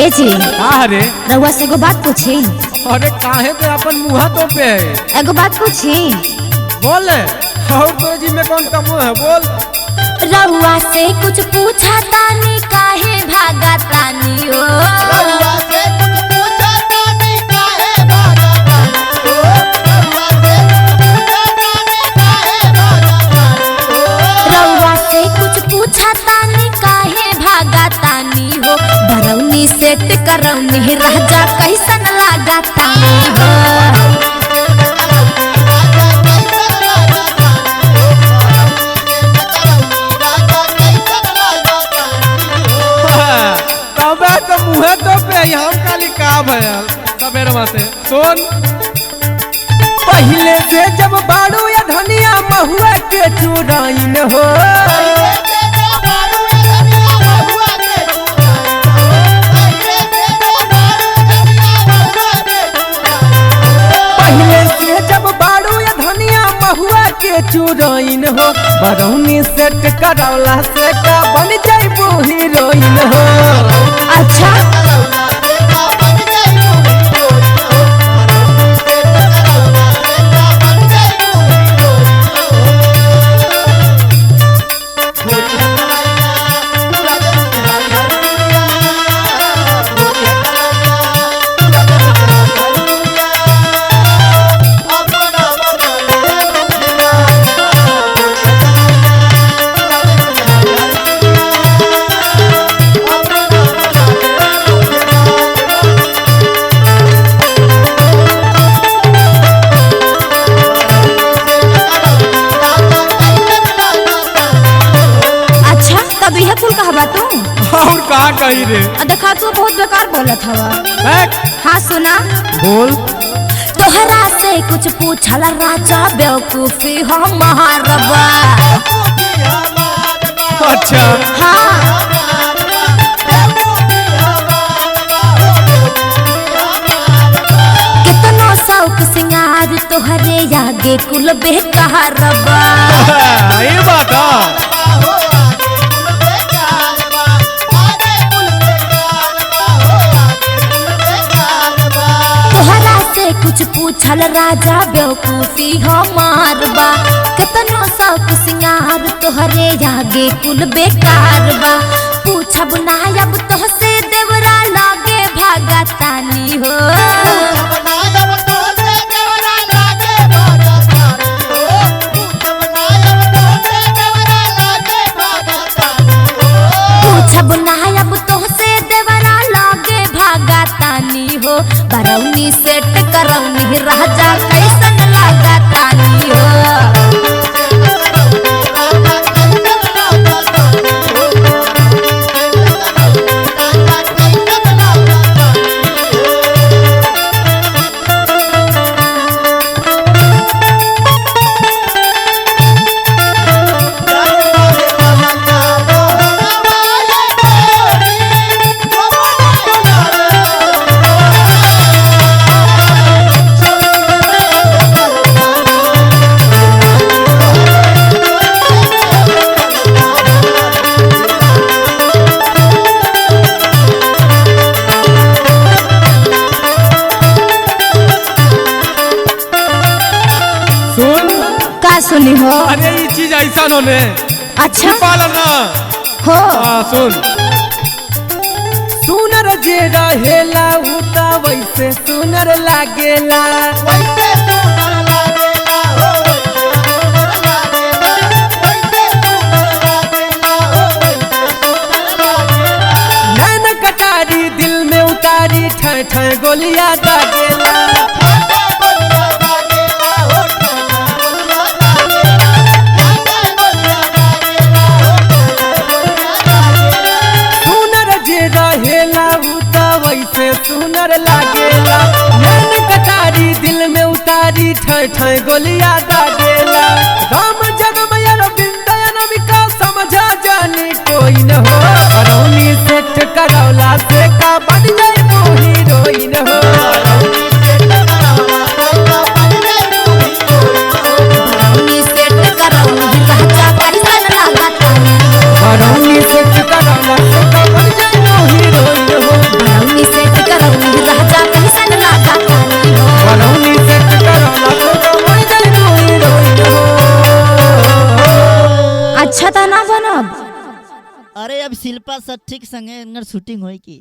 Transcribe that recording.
ए जी। का रे? रउआ से एगो बात पूछी। अरे काहे ते अपन मुहा तो पे है? एगो बात पूछी। बोल, और तो जी में कौन कम है, बोल। रउआ से कुछ पूछा तानी काहे भागा तानी हो? रउआ से कुछ पूछा तानी काहे भागा तानी हो? रउआ से कुछ पूछा तानी काहे भागा तानी हो? रउआ से कुछ पूछा तानी काहे भागा तानी हो? बरौनी सेट करौनी राजा कैसन लागा तानी हो? राजा कैसन लागा तानी हो? राजा कैसन लागा तानी हो? तबे तो मुहे तो पे है, हम काली का भयल सबेरवा से सुन। पहले से जब बाड़ू या धनिया महुआ के चुराइन हो। पहिले से जो बारू ए धनिया महुआ के चुराइन हो। पहिले से जो बारू धनिया महुआ के चुराइन हो। पहले से जब बाड़ू या धनिया महुआ के चुराइन हो, बरौनी सेट करौला से का बन जाइबू हीरोइन हो। अच्छा। करौला से का बन जाइबू हीरोइन हो। करौला से का बन जाइबू हीरोइन हो। गोरी हकलाइया, राजा हरी हरी दुनिया। गोरी हकलाइया, राजा हरी हरी दुनिया। अपना बना ले दुनिया। गोरी हकलाइया, राजा हरी हरी दुनिया। अपना बना ले दुनिया। अच्छा, तब यह कुल कहबा तू? और का कही रे? आ देखा, तू बहुत बेकार बोलत हवा। बैठ। हाँ सुना। बोल। तोहरा से कुछ पूछल राजा बेवकूफी हो महारबा। अच्छा। हाँ। कितनो शौक सिंगार तोहरे आगे कुल बेकारबा। ये बात है। तोहरा से कुछ पूछल राजा बेवकूफी हो मारबा। कितनो शौक सिंगार तोहरे आगे कुल बेकारबा। पूछब ना अब तोहसे देवरा लागे भागा तानी हो। पूछब ना अब तोहसे देवरा लागे भागा तानी हो। बरौनी सेट करौनी राजा कैसन लागा तानी हो? सुन। का सुनी हो? अरे ये चीज ऐसा होने अच्छा। पालन ना। हो। हाँ सुन। सुनर जे रहेला उ त वैसे सुनर लागेला। वैसे सुंदर लागेला हो, वैसे सुंदर लागेला, वैसे सुंदर लागेला हो, वैसे सुंदर लागेला। नैन कटारी दिल में उतारी ठै ठै गोलियां दागेला। ठंडा गोलियां दागेला हो, ठंडा गोलियां दागेला, ठंडा गोलियां दागेला हो, ठंडा गोलियां दागेला। सुनर जे रहेला उ त वैसे सुनर लागेला। नैन कटारी दिल में उतारी ठै ठै गोलियां दागेला। राम जन्म अरविंद अनमिका समझा जानी कोई न हो। बरौनी सेठ करौला से का बन जाइबू हीरोइन हो। बरौनी सेट करौनी राजा कैसन लागा तानी हो? बरौनी सेठ करौला से का बन जाइबू हीरोइन हो। बरौनी अच्छा त ना बनब। अरे अब शिल्पा सट्टी के संगे शूटिंग होई की।